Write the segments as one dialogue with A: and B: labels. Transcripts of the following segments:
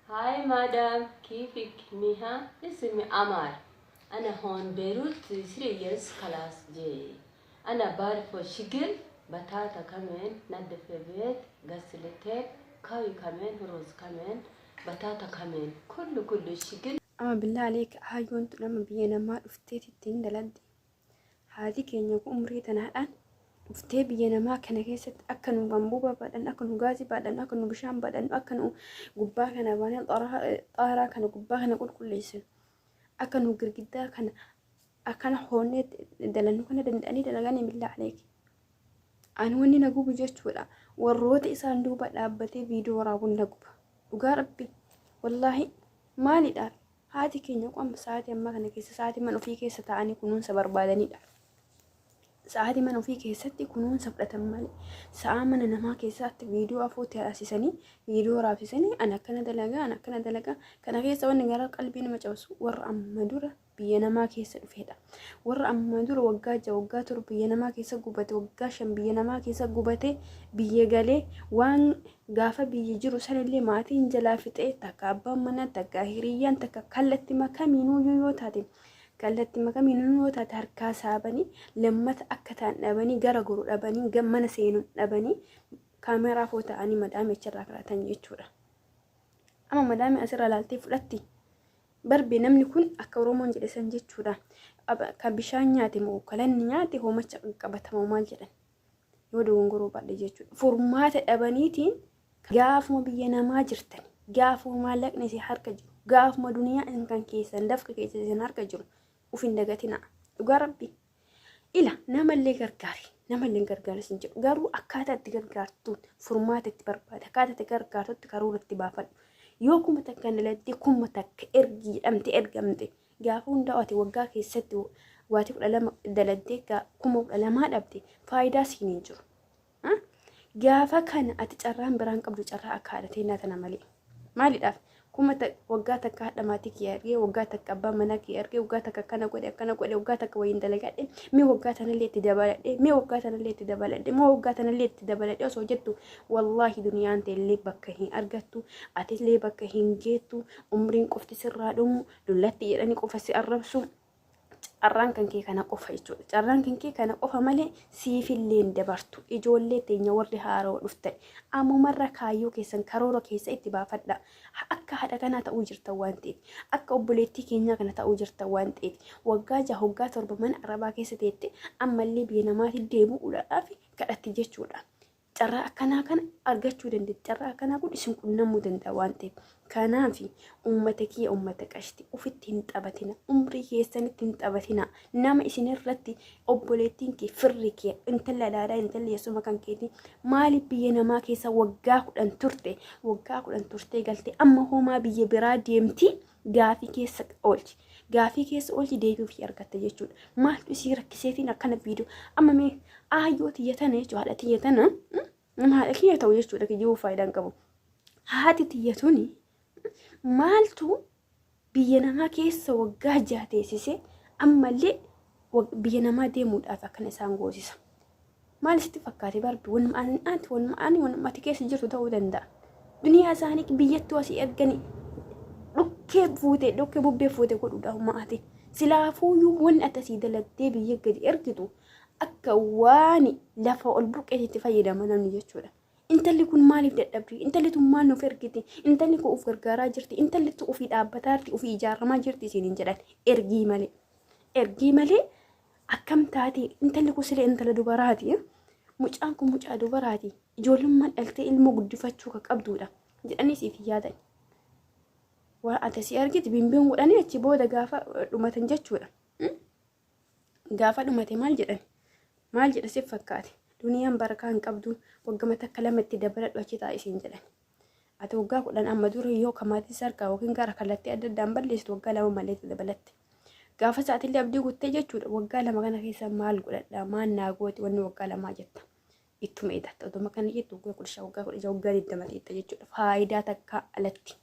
A: Hi madam، كيفك؟ منيحة؟ اسمي أمار، أنا هون بيروت 3 years، خلاص جاي. أنا بعرف شغل بطاطا كمان، نظف بيت، غسل تيب، كوي كمان، رز كمان، بطاطا كمان، كله كله شغل.
B: Amma billaa aleek hayyoon tun amma biyya namaa dhufteet ittiin daladdi. Haati keenya kun umrii tanaadhaan dhuftee biyya namaa kana keessatti akka nu bambuu baadhannu, akka nu gaazii baadhannu, akka nu bishaan baadhannu, akka nu gubbaa kana baanee xaaraa kana gubbaa kana qulqulleessinu, akka nu girgiddaa kana akkana hoonnee dalannu kana danda'anii dalaganii billaa aleek. Ani wanni na gubu jechuudha, warroota isaan duuba dhaabbatee viidiyoo waraabuun na guba. Dhugaa Rabbi, wallaahi, maalidha, haati keenya qomma sa'aatii ammaa kana keessa sa'aatii mana ofii keessa taa'anii kunuunsa barbaadanidha. Sa'aatii mana ofii keessatti kunuunsa fudhatan malee sa'aa mana namaa keessatti viidiyoo afootti haasisanii, viidiyoo waraabsisanii, "Ani akkana dalagaa, ani akkana dalagaa." Kana keessa wanni gara qalbii nama cabsu warra amma dura biyya namaa keessa dhufedha. Warra amma dura waggaa 6, waggaa 7 biyya namaa keessa gubate, waggaa 5 biyya namaa keessa gubate, biyya galee waan gaafa biyya jiru sanillee maatiin jalaa fixee, takka abbaan manaa, takka hiriyyaan, takka kallattii makamiinuu yoo taate, kallattii makamiinuu yoo taate, harkaa saabanii lammata akka ta'an dhabanii, gara goru dhabanii, mana seenuu dhabanii, kaameraa foo ta'anii madaamii achirraa kadhatan jechuudha. Amma madaamii asirra laaltee fudhatti. Barbe namni kun akka Oromoon jedhe san jechuudha. Kan bishaan nyaate moo kalanni nyaate hoomacha qaqqabatama maal jedhan, yoo dogongoroo baadhe jechuudha. Furmaata dhabaniitiin gaafuma biyya namaa jirtan, gaafuma maallaqni isin harka jiru, gaafuma duniyaa isin kan keessan dafka keessa isin harka jiru uf hin dagatina. Dhugaa Rabbi. Ila namallee gargaari. Namallee gargaari isin jedhu. Garuu akkaataa itti gargaartuun furmaata itti barbaada. Akkaataa itti gargaartutti karoora itti baafadhu. Yoo 1000 dalattee 1000 ergi jedhamte ergamte, gaafa hundaa ati waggaa keessatti waatii 12 dalattee 12,000 dhabde, faayidaa siin hin jiru. Gaafa kana ati carraan biraan qabdu carraa akka haadha teennaa tana malee. Maaliidhaaf? Waggaa takka haadha maatii kiyya argee, waggaa takka abbaa manaa kiyya argee, waggaa takka akkana godhe, akkana godhe, waggaa takka wayiin dalagadhe, mee waggaa tanallee itti dabaladhe, mee waggaa tanallee itti dabaladhe, mee waggaa tanallee itti dabaladhe osoo jettu, wallaahi duniyaan teellee bakka hin argattu, atillee bakka hin geettu, umriin qofti sirraa dhumu, dullatti jedhanii qofa si arrabsu. Carraan kan kee kana qofa jechuudha. Carraan kan kee kana qofa malee siifillee hin dabartu. Ijoollee teenya warri haaroo dhuftan ammumarra kaayyoo keessan karoora keessa itti baafadha. Akka haadha kanaa ta'uu jirtan waan ta'eef, akka obboleettii keenyaa kana ta'uu jirtan waan ta'eef, waggaa 6, waggaa 7 mana arabaa keessa teette ammallee biyya namaatti deebi'uudhaaf kadhatti jechuudha. Carraa akkanaa kana argachuu dandeetti. Carraa akkanaa kun isin qunnamuu danda'a waan ta'eef. Kanaaf uummata kiyya, uummata qashti, ofitti hin taphatina. Umrii keessanitti hin taphatina. Nama isin irratti obboleettiin kee, firri kee, intalli alaalaa, intalli yeessuma kan keetii maaliif biyya namaa keessa waggaa 10 turte, waggaa 10 turtee galte, amma homaa biyya biraa deemti, gaafii keessa oolchi. Gaafii keessa oolchi, deebii ofii argatta jechuudha. Maaltu isii rakkiseetiin akkana viidiyoo amma mee aayyoo tiyya tana jechuudha, haadha tiyya tana, nama haadha kiyya ta'u jechuudha, kiyyuu faayidaa hin qabu. Haati tiyya tuni maaltu biyya namaa keessa waggaa 6 teessisee ammallee biyya namaa deemuudhaaf akkana isaan goosisa? Maal sitti fakkaate? Barbi wanuma ani ati wanuma ani wanuma ati keessa jirtu ta'uu danda'a. Duniyaa isaanii biyyattuu asii erganii dhukkee fuute, dhukkee bubbee fuute godhuudha humna ati. Silaafuuyyuu wanni ati asii dalagdee biyya gadi ergitu akka waan lafa ol buqqeetti itti fayyadama namni jechuudha. Intalli kun maaliif dadhabdi? Intalli tun maal nuuf ergiti? Intalli kun of gargaaraa jirti. Intalli tun ofii dhaabbataa jirti, ofii ijaaramaa jirti isiin hin jedhan. Ergii malee. Ergii malee akkam taate? Intalli kun sila intala dubaraati. Mucaan kun mucaa dubaraati. Ijoollummaan dhaltee ilmoo guddifachuu ka qabduudha jedhanii siif hin yaadan. Waan ati si argite bimbeen godhanii achi booda gaafa dhumatan jechuudha. Gaafa dhumate maal jedhan? Maal jedha siif fakkaate? "Duniyaan barakaa hin qabdu, waggama takka lama itti dabaladhu, achi taa'i" siin jedhan. Ati waggaa 10 amma dura yoo kamaatii sarkaa yookiin gara kallattii adda addaan balleessitu waggaa 2 malee itti dabalatte. Gaafa sa'aatillee abdii kuttee jechuudha, waggaa 2 kana keessa maal godhadha, maal naa gooti wanni waggaa 2 jetta. Ittuma edatta, otuma kana jettu waggaa 15, waggaa 16, waggaa 20 teetta jechuudha. Faayidaa takkaa alatti.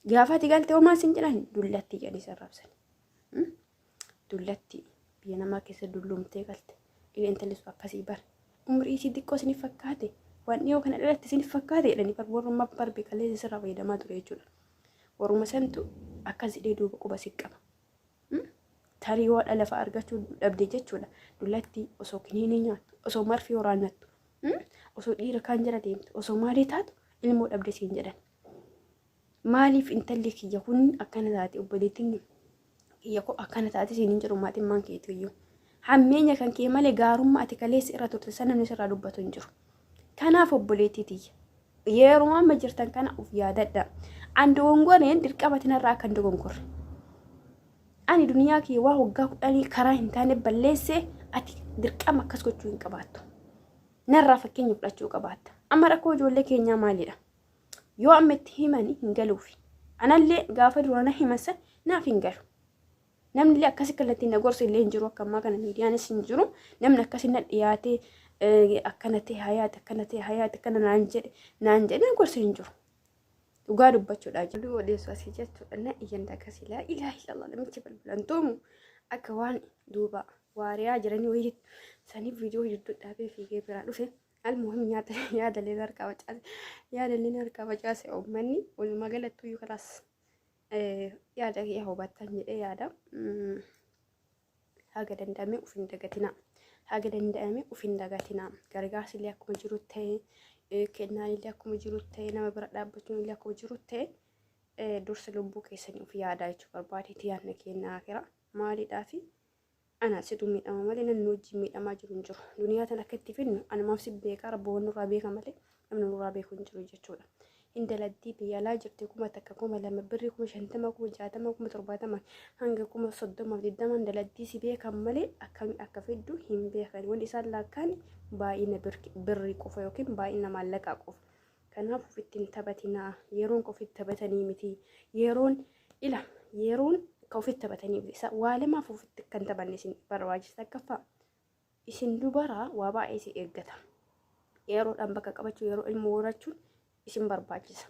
B: Gaafa ati galte homaa sin jedhan, dullatti jedhanii sarrabsan. Dullatti biyya namaa keessa dulloomtee galte. Illee intalli sun akkasii bara. Umrii isii xiqqoo isiniif fakkaate. Waan dhiyoo kana dhalatte isiniif fakkaate jedhanii bar warrummaa barbe kaleessa sirraa fayyadamaa ture jechuudha. Warruma santu akkas jedhee duuba quba si qaba. Tarii waa dhala fa'a argachuu dhabde jechuudha. Dullatti osoo kiniinii nyaattu, osoo marfii waraannattu, osoo dhiira kaan jala deemtu, osoo maalii taatu ilmoo dhabde siin jedhan. Maaliif intalli kiyya kun akkana taate, obboleettiin kiyya koo akkana taate siin hin jedhu maatiin maan keetu iyyuu. Hammeenya kan kee malee gaarummaa ati kaleessa irra turte sana namni sirraa dubbatu hin jiru. Kanaaf obboleettii tiyya, yeroo amma jirtan kana of yaadadha. An dogongoreen dirqama tinarraa akka hin dogongorre. Ani duniyaa kiyya waa waggaa 10 karaa hin taane balleesse, ati dirqama akkas gochuu hin qabaattu. Narraa fakkeenya fudhachuu qabaatta. Amma rakkoo ijoollee keenyaa maalidha? Yoo amma itti himani hin galuufi. Anallee gaafa durana himan san naaf hin galu. Namni illee akkasi kallattiin na gorsu illee hin jiru, akka ammaa kana miidiyaanis hin jiru. Namni akkasi na dhiyaatee akkana ta'e hayaati, akkana ta'e hayaati, akkana naan jedhe naan jedhe na gorsu hin jiru. Dhugaa dubbachuudha. Oduu odeessu asii jechuudha. Na iyyan akkasii laa ilaaha illallah, namichi balbalan tuumu akka waan duuba waariyaa jiranii wayii saniif viidiyoo jidduu dhaabee fiigee biraa dhufe. Almuhim nyaata yaadaleen harkaa facaase, yaadaleen harkaa facaase. Uummanni walumaa galattuyyuu kalaas yaada kiyya hubattan jedhee yaada. Haga danda'ame uf hin dagatinaa. Haga danda'ame uf hin dagatinaa. Gargaarsi illee akkuma jiru ta'e, kennaan illee akkuma jiru ta'e, nama bira dhaabbachuun illee akkuma jiru ta'e, dursa lubbuu keessanii of yaadaa jechuu barbaadeeti yaadna kennaa akira. Maaliidhaafi ana situ miidhama malee namni wajjin miidhamaa jiru hin jiru. Duniyaa tan akka itti fidnu anumaaf si beekaa, rabbi waan nurraa beeka malee namni nurraa beeku hin jiru jechuudha. Hin daladdii biyya alaa jirti 1000, 2000 birrii, 50,000, 60,000, 70,000 hanga 30,020 daladdii si beekan malee akkamii akka fiddu hin beekan. Wanni isaan laakkaan baay'ina birrii qofa yookiin baay'ina maallaqaa qofa. Kanaaf ofitti hin taphatinaa. Yeroon ka ofitti taphatanii miti. Yeroon ila yeroon ka ofitti taphatanii miti. Isa waa lamaaf ofitti kan taphanne isin barbaachisa. Takkaffaa, isin dubaraa waa baay'ee isin eeggata. Yeroodhaan bakka qabachuu, yeroo ilmoo horachuun isin barbaachisa.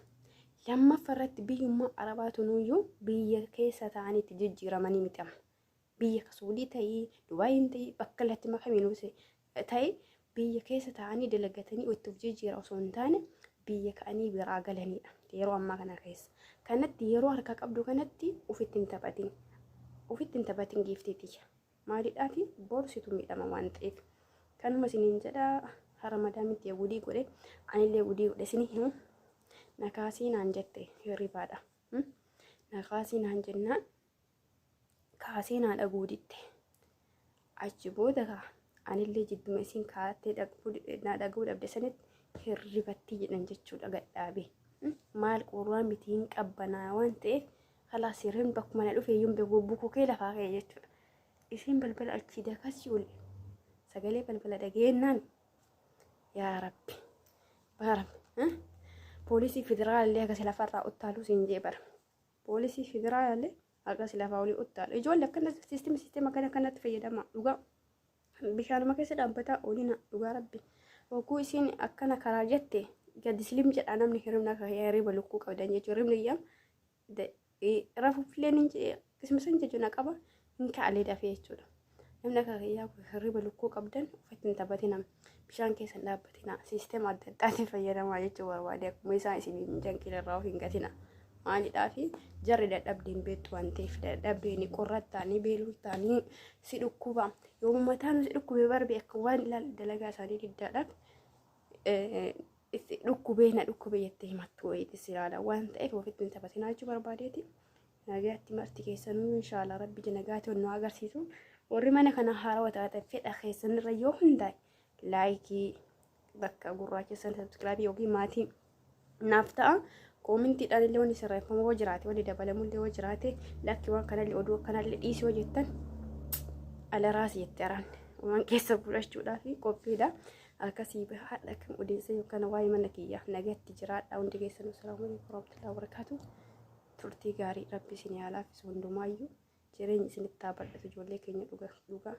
B: Lammaffaa irratti biyyummaa Arabaa tunuyyuu biyya keessa ta'anii itti jijjiiramanii miti amma. Biyya Suudii ta'ii, Dubaayin ta'ii, bakka latti makamiinuu ta'e biyya keessa ta'anii dalagatanii itti of jijjiira osoo hin taane biyya ka'anii biraa galanidha. Yeroo ammaa kana keessa. Kanatti yeroo harka qabdu kanatti ofitti hin taphatin. Ofitti hin taphatin giiftii tiyya. Maaliidhaafi boru situ miidhama waan ta'eef. Kanuma isiniin jedha, hara madaamitti gudii godhe, anillee gudii godhe isinii himu. Na kaasii naan jette hirribaadha. Na kaasii naan jennaan kaasee naa dhaguuditte. Achi booda kaa anillee jidduma isiin kaatee naa dhaguu dhabde sanitti hirribatti jedhan jechuudha gadhaabee. Maal qorraa miti, hin qabbanaa waan ta'eef kalaas hirribni bakkuma na dhufe iyyuu hin beeku, bukukee lafaa ka'e jechuudha. Isiin balbala achii dakasii ol sagalee balbala dhageenyaan, yaa Rabbi yaa Rabbi, poolisii federaalillee akkasi lafarraa uttaaluu siin jee bara. Poolisii federaalillee akkasi lafaa olii uttaalu. Ijoollee akkana siistema akkana kanatti fayyadama dhugaa. Bishaanuma keessa dhaabbataa oolina dhugaa Rabbi. Hogguu isiin akkana karaa jette gadi slim jedha namni hirribna akka hirriba lukkuu qabdan jechuudha. Hirribni iyyaam rafuufillee ni qisma san jechuun qaba hin ka'alee dafee jechuudha. Namni akka kiyyaa hirriba lukkuu qabdan ofitti hin taphatina. Bishaan keessa hin dhaabbatina. Siistema adda addaatiin fayyadamaa jechuu barbaade, akkuma isaan isin janqiila irraa of hin gatina. Maalidhaa fi jarri dadhabdeen beektu waan ta'eef dadhabdeen qorrattaa ni beeloftaa ni si dhukkuba. Yoo mataan si dhukkube barbe akka waan ilaal dalagaa isaanii diddaadhaaf itti dhukkubee na dhukkube jettee himattu wayiitis ilaala waan ta'eef ofitti hin taphatinaa jechuu barbaadeeti. Nagaatti marti keessanuu, inshaallah rabbi ija nagaatti nu agarsiisu. Warri mana kana haarawaa taatan fedha keessanirra yoo hundaa'e like bakka gurraacha san subscribe yookiin maatii naaf ta'a. Koomentiidhaan illee wanni sirreeffamu yoo jiraate, wanni dabalamu illee yoo jiraate, lakki waan kanallee oduu akkanallee dhiisi yoo jettan alaraas jette araan waan keessa fudhachuudhaaf qophiidha. Akkasii haadha kan odeessa yookaan waa'ee mana kiyyaa nagatti jiraadha hundi keessanuu. Salaamu alaikum warahmatullahi wabarakatuh. Turtii gaarii, rabbi isin haa laaffisu hundumaayyuu, jireenyi isinitti haa bal'atu. Ijoollee keenya, dhuga dhuga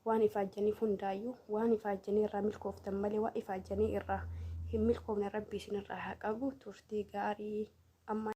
B: waan ifaajjaniif hundaayyuu waan ifaajjanii irraa milkooftan malee waan ifaajjanii irraa hin milkoofne rabbi isinirraa haa qabu. Turtii gaarii amma.